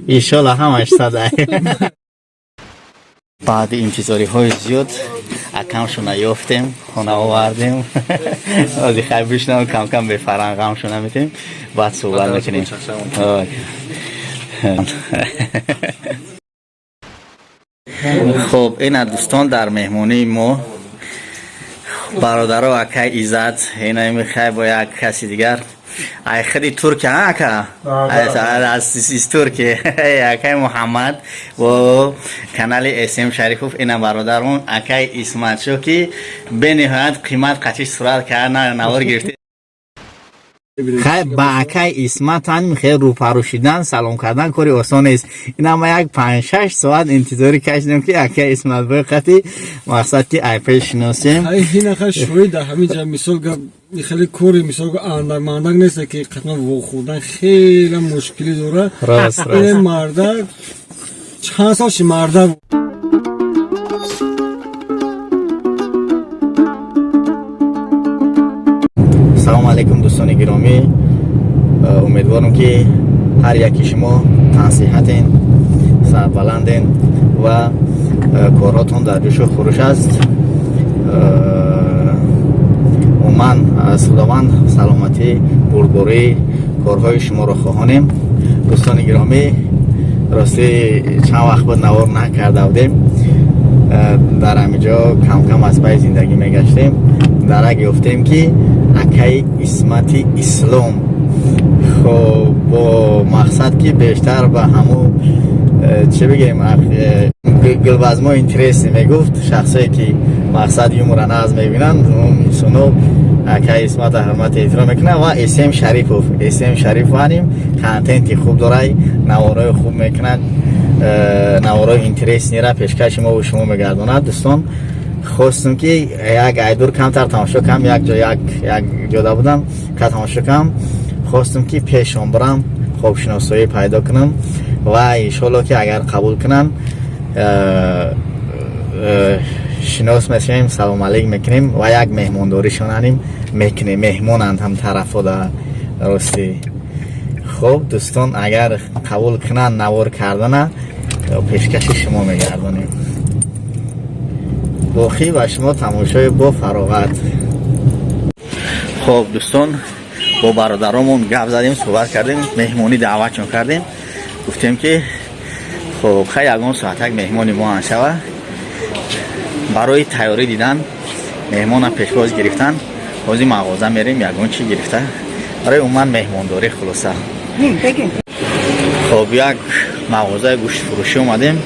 Иншоалло ҳамаш сада. Баъди интизориҳои зиёд акамшона ёфтем, хона овардем. Ози хай бишнав, кам-кам бефаранг ғамшона метем, баъд суҳбат мекунем. Хуб, ина дӯстон, дар меҳмонии мо бародаро акай Иззат, ина михай бо як каси дигар ай худи Туркия, ака аз Туркия, акай Муҳаммад бо канали СМ Шарифов, ина бародарон акай Исматшо, ки бениҳоят қимат қачиш сурат кард, навор гирифте. Хай, ба акай Исматан хел рӯпарӯ шидан, салом кардан кори осон нест. Ина ма як 5-6 соат интизорӣ кашидем, ки акай Исмат бой қати мақсад ки айпе шиносем. Мисол хеле кори, мисол, андак мандак нест, ки қатман вохӯрдан хеле мушкилӣ дорад. Рост, рост. Мардак чанд сол ши мардак. Салому алайкум, дӯстони гиромӣ, умедворам, ки ҳар яки шумо тансиҳатен, сарбаланден ва корҳотон дар ҷӯшу хуруш аст. Умуман, аз Худованд саломатӣ, бурдбории корҳои шуморо хоҳонем. Дӯстони гиромӣ, ростӣ чанд вақт буд навор накарда будем, дар ҳамин ҷо камкам аз пайи зиндагӣ мегаштем, дарак ёфтем, ки акаи Исмати Ислом, хоб, бо мақсад, ки бештар ба ҳаму чӣ бигем, гулбазмо интереси мегуфт, шахсое ки мақсад юмора нағз мебинанд, инсоно акаи Исмата ҳурмати эҳтиром мекунанд ва СМ Шарипов, СМ Шарипов аним контенти хуб дорай, наворои хуб мекунад, наворои интересныйра пешкаши мо шумо мегардонад. Дӯстон, хостум, ки як айдур камтар тамошо кам, як ҷо як ҷода будам, ка тамошо кам, хостум, ки пешон бирам, хобшиносоӣ пайдо кунам ва иншоалло, ки агар қабул кунанд, шинос мешавем, салом алейк мекунем ва як меҳмондоришонаним мекунем. Меҳмонанд ҳам тарафода ростӣ. Хуб, дӯстон, агар қабул кунанд навор кардана, пешкаши шумо мегардонем. Боқӣ ба шумо тамошои бо фароғат. Хуб, дӯстон, бо бародаромон гап задем, суҳбат кардем, меҳмонӣ даъватшон кардем, гуфтем, ки хуб, хай, ягон соатак меҳмони мо шава. Барои тайёрӣ дидан, меҳмона пешвоз гирифтан, ҳозир мағоза мерем, ягон чӣ гирифта барои умуман меҳмондорӣ, хулоса. Хоб, як мағозаи гӯштфурӯшӣ омадем,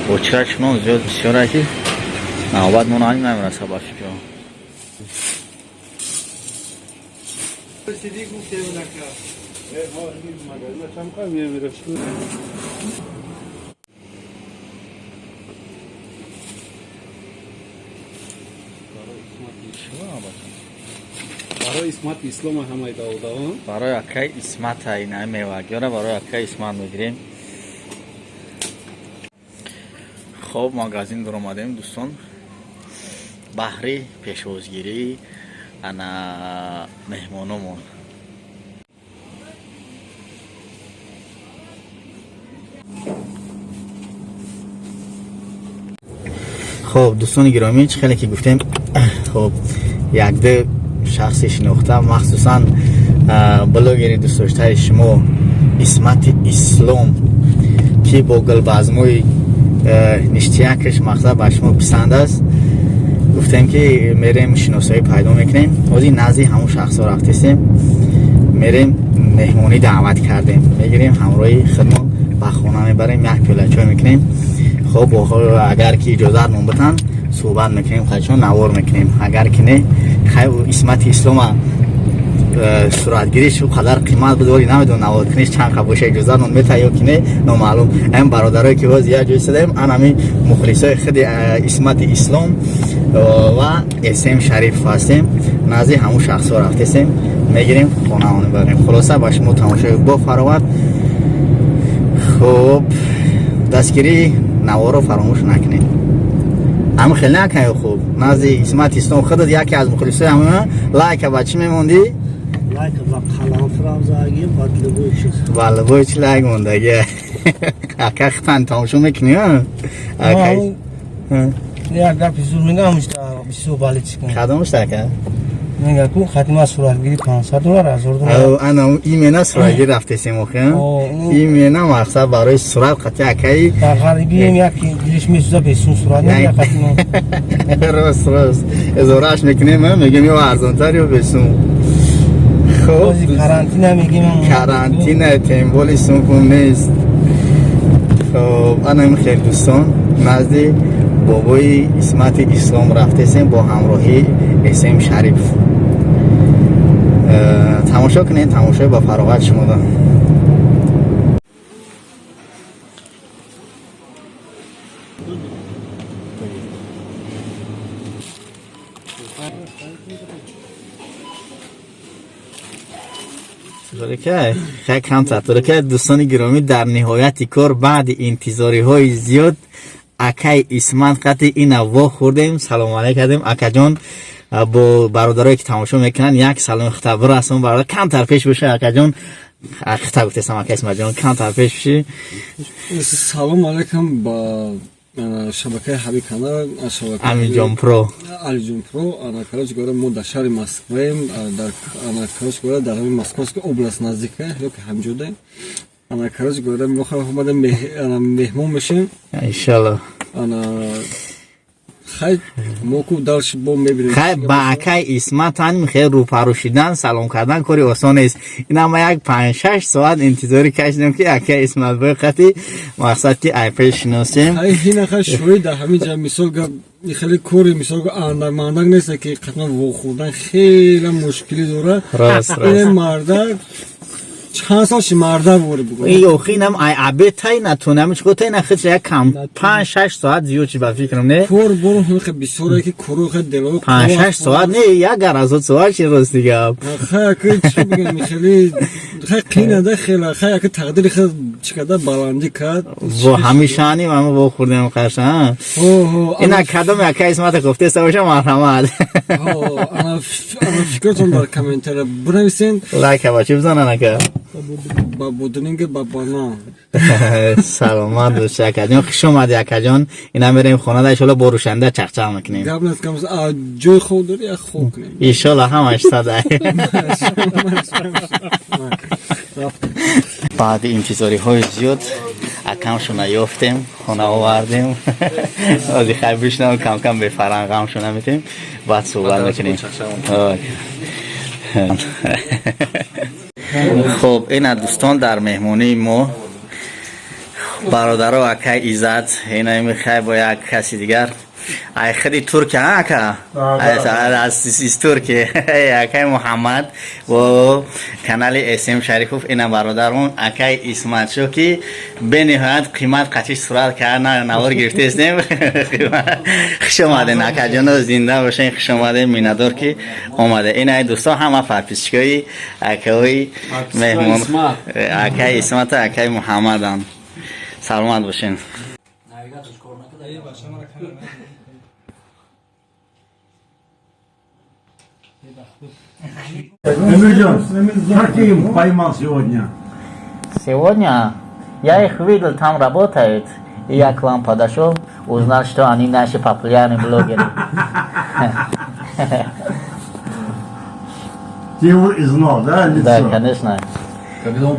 бо чира чунон зиёд бисёра, ки навбат мо намераса ба фикро. Барои Исмати Ислома ҳамаи даводаон. Барои акаи Исмата ина мевагиёра барои акаи Исмат мегирем. Хоб, магазин дуромадем, дӯстон, баҳри пешвозгирии ана меҳмономон. Хоб, дӯстони гиромӣ, чӣ хеле ки гуфтем, хоб, якду шахси шинохта, махсусан блогери дӯстдоштаи шумо Исмати Ислом, ки бо гулбазмои ништиякаш мақсад ба шумо писанд аст, гуфтем, ки мерем, шиносоӣ пайдо мекунем. Ҳозир назди ҳамон шахсҳо рафтесем, мерем, меҳмонӣ даъват кардем, мегирем, ҳамроҳи худмон ба хона мебарем, як пиёла чой мекунем. Хоб, агар ки иҷозатмон битанд, суҳбат мекунем, хайчон навор мекунем, агар ки не, хай, Исмати Ислома. Суратгириш қадар қимат буд, вале намедонам, наводкуниш чанд қа боша, иҷозат нон мета ё ки не, номаълум. Ҳам бародарое ки ҳоз як ҷой истодаем, ан ҳамин мухлисои худи Исмати Ислом ва Эсем Шариф ҳастем. Назди ҳамун шахсҳо рафтесем, мегирем, хонаон мебарем. Хулоса, ба шумо тамошои бо фароват. Хуб, дастгирии наворо фаромӯш накунед. Ҳам хеле накунед. Хуб, назди Исмати Ислом худат яке аз мухлисои ҳамон, лайка ба чӣ мемондӣ? Лайк ва қаламфурам загим, ба любой чиз. Ба любой чи лайк мондаги. Ака, хитан тамошо мекунӣ, ака? Як гапи зур мегам, бисёр баличи. Кадомаш, ака? Мега ку хатима суратгири 500 доллар, 1000 доллар. Ана, имена суратгир рафтесем охи. Имена мақсад барои сурат қати акаи. Дар ғарибием, яки дилиш месӯза, бесун сурат мега хатима. Рост, рост, изораш мекунем, мегем ё арзонтар, ё бесун. Хоб, карантина мегем. Карантина, тем более сумфум нест. Хоб, ана ин хел, дӯстон, назди бобои Исмати Ислом рафтесем бо ҳамроҳии Эсем Шариф. Тамошо кунед, тамошои ба фароғат шумода. Хеле камтар турка. Дӯстони гиромӣ, дар ниҳояти кор, баъди интизориҳои зиёд, акай Исмат қати ина вохӯрдем, салому алейк кардем. Акаҷон, бо бародарое ки тамошо мекунанд, як саломи хита бирасон. Бародар, камтар пеш боша, акаҷон. Хита гуфтесам, ака Исматҷон, камтар пеш бошӣ. Салому алайкум ба шабакаи Ҳаби канал. Амиҷон Про. Алиҷон Про. Короче говоря, мо дар шаҳри Москваем, дар, короче говоря, дар ҳамин Московская область наздика ёки ҳамҷодаем. Ана, короче говоря, мо омадем, меҳмон мешем. Иншалло. Ана, хай, мо ку дальше бо мебинем. Хай, ба акай Исмат ҳаним хел рӯпарӯ шидан, салом кардан кори осон нест. Ина ма як 5-6 соат интизорӣ кашидем, ки акай Исмат бой қати, мақсад ки айпе шиносем. Хай, ҳина хай, шӯи дар ҳамин ҷа, мисол гап, хеле кори, мисол, андак мандак нест, ки қатман вохӯрдан хеле мушкилӣ дорад. Рост, рост. Мардак чанд сол ши марда вори бугӯ. Охинам ай абе тай натунам, чико тай нахич, як кам 5-6 соат зиёд чи, ба фикрам, не? Кор бору хеле бисёре, ки кору хеле дело. 5-6 соат не, як гаразот соат чи, рости гап. Хай, ки чӣ бигам, хеле хай қинада, хеле хай, ки тақдири хел чӣ карда, баландӣ кард. Бо ҳамишани ма вохӯрдем қарша. Ина кадом яка Исмата гуфтеста боша, марҳамат. Ана, фикртон дар комментария бинависен. Лайка ба чӣ бизанан, ака? Ба будинг, ба банан. Саломат боши, акаҷон, хуш омади, акаҷон. Ина мерем хона да, иншолло бо рӯшанда чақчақ мекунем. Гап нест, кам ҷои хоб дори, як хоб кунем. Иншолло, ҳамаш сада. Баъди интизориҳои зиёд акамшона ёфтем, хона овардем. Ози хай бишнавам, камкам бефаранғамшона метем, баъд суҳбат мекунем. Хуб, ина, дӯстон, дар меҳмонии мо бародаро акай Иззат, ина михай бо як каси дигар, ай худи Туркия, ака, аз Туркия, акай Муҳаммад бо канали См Шарифов. Ина бародарон, акай Исматшо, ки бениҳоят қимат қачиш сурат кард, навор гирифтестем. Хуш омаден, акаҷоно, зинда бошен, хуш омаден, миннатдор ки омаде. Ина, дӯстон, ҳама подписчикои акаҳои меҳмон, акай Исмату акай Муҳаммаданд. Саломат бошен. Эмирджан, как ты им поймал сегодня? Сегодня я их видел, там работают. И я к вам подошел, узнал, что они наши популярные блогеры. Ты его и знал, да, лицо? Да, конечно. Когда он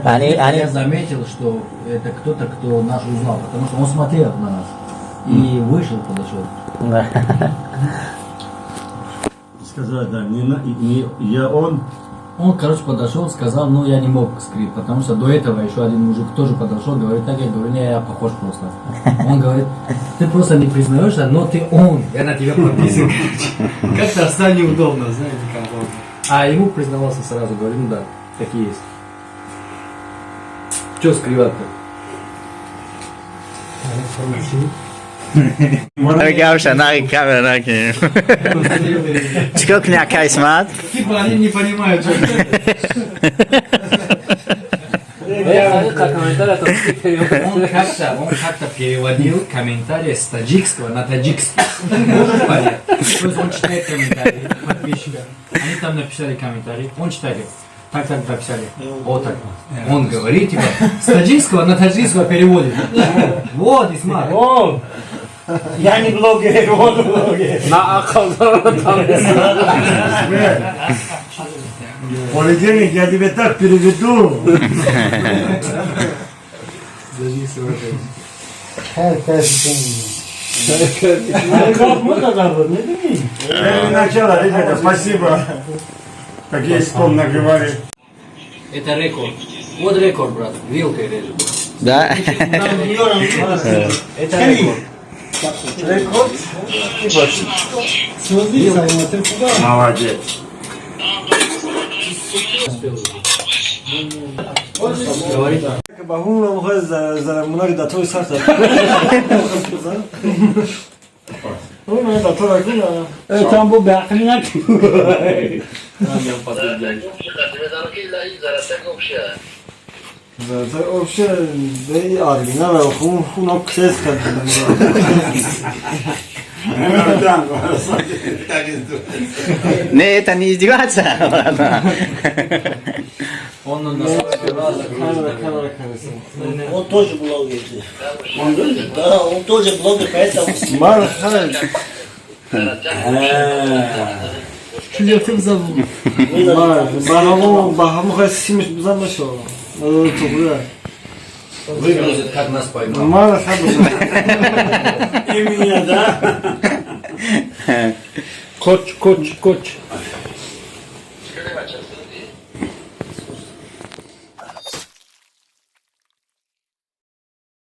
я заметил, что это кто-то, кто нас узнал, потому что он смотрел на нас и вышел, подошел. Да. Сказать, да, не, не я он. Он, короче, подошел, сказал, ну, я не мог скрыть, потому что до этого еще один мужик тоже подошел, говорит, так, я говорю, не, я похож просто. Он говорит, ты просто не признаешься, но ты он, я на тебя подписан, короче. Как-то стало неудобно, знаете, комфортно. А ему признавался сразу, говорю, ну да, такие есть. Че скрывать-то? Гавша, на камера накинем. Чикор кунӣ, ака Исмат? Типа они не понимают, что он как-то переводил комментарии с таджикского на таджикский. Можешь понять? То есть он читает комментарии подписчика. Они там написали комментарии. Он читает. Так, так написали. Вот так. Он говорит, типа, с таджикского на таджикского переводит. Вот, Исмат. О, я не блогер, он блогер. На ақл там. Понедельник я тебе так переведу. Это начало, ребята, спасибо. Как есть тон наговорили. Это рекорд. Вот рекорд, брат. Вилкой режет. Да? Это рекорд. Молодец. Ба ҳун мохоҳ зарамунаки датои сар зад. Ҳун датора куна. Там бу беақлӣ накун. Вообще, да и оригинал, хун хун ксес Не, это не издеваться, братан. Он на Камера, камера, камера. Он тоже блогер. Он тоже? Да, он тоже блогер, поэтому... Мар хай. Мар, барамо, баҳамо хай симиш бизан нашо. Туғра. Выгрузит, как нас поймал. Мар хай. И меня, да? Коч, коч, коч.